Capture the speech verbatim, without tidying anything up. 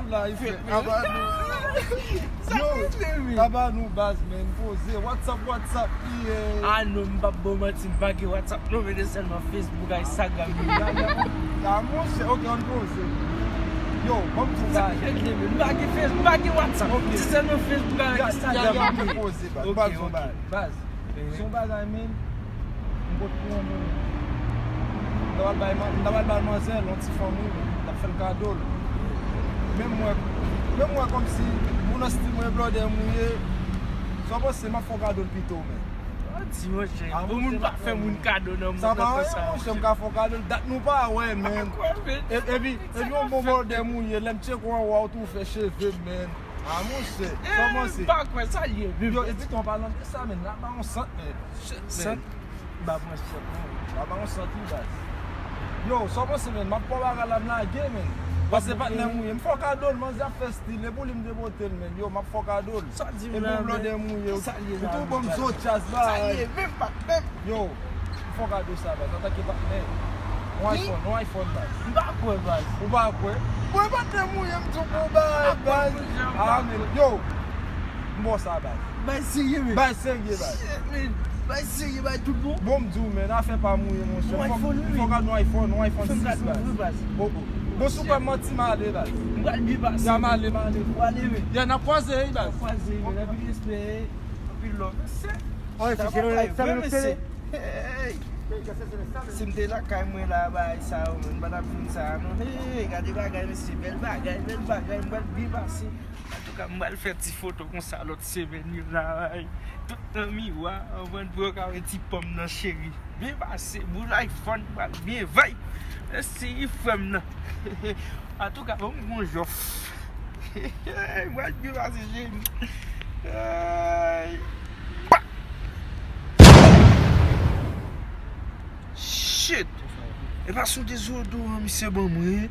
Live, aba nou. Yo, aba nou baz, men, poze. WhatsApp, WhatsApp li ye. Ah non, m p ap ba w manti, m pa gen WhatsApp non, men se sèlman Facebook ak Instagram. Ya, ya, ya, monchè, ok, ann poze. Yo, ban m di w bagay. M pa gen Facebook, m pa gen WhatsApp. Ok. Se sèlman Facebook ak Instagram. Ya, ya, ann poze, baz. Ok, ok. Baz. Se yon bagay, men, m pot pou yon moun. M ta pral bay man-, m ta pral bay manzèl yon ti fanm, wi, men, m t ap fè l kado l. Men m wè, men m wè kòmsi moun nan stil mwen blòdè m ou ye. Sa w panse, m ap fè w kado l pito, men. Di, monchè, ah, bon, moun pa fè moun kado nan moun nan konsa, monchè, m ka fè w kado l, dat nou pa wè, men. Epi, epi yon bon blòdè m ou ye, lè m tcheke w anwo a, w tou fè cheve m, men. Ah, monchè, kòman se? M pa kwè sa l ye, men. Yo, epi tou, an palan de sa, men, la ba yon sant, men. Sant? Ba pran sant, non. La ba yon sant, wi, baz. Yo, sa w panse, men? M ap pran bagay la, m lage, men. Pase patnè m ou ye. M fè w kado l, manzè ap fè stil, e pou li m te pote l, men. Yo, m ap fè w kado l. Sa di m la, men? Epi w blòdè m ou ye. Sa l ye la, men? Ou tou ban m zo djaz, baz. Sa l ye, men, patnè m. Yo, m fè w kado sa, baz, antanke patnè. Yon iPhone, yon iPhone, baz. M pa kwè, baz. Ou pa kwè? Mwen patnè m ou ye, m di w pou bay, baz. Ah, men, yo, m ba w sa, baz. Bay serye, men. Bay serye, baz. Shit, men. Bay serye, bay tout bon. Bon, m di w, men, afè pa m ou ye, monchè. Yon iPhone, wi. Fò w gade yon iPhone, yon iPhone sis, baz. Bon, bon. Bon, si w pa manti, m ale, baz. M pral byen pase. Ya, m ale, m ale. W ale, men. Ya, n ap kwaze, wi, baz. N ap kwaze, men. Anpil respè, anpil love. Mesye. Hey! Si m te lakay mwen la, bagay sa yo, men, m pa t ap jwenn sa a, non. Hey, gade bagay, mesye, bèl bagay, bèl bagay, m pral byen pase. Antouka, m pral fè ti foto konsa lòt semèn yo la, hey. Tout nan miwa, anvan pou yo ka wè ti pòm nan, cheri. Byen pase, boul iPhone, m pral byen vibe. Mesye, frè m nan. Antouka, ban m gon jòf. M pral byen pase, cheri. Hey. Pa! Shit! E pa sou dezodoran misye ban mwen.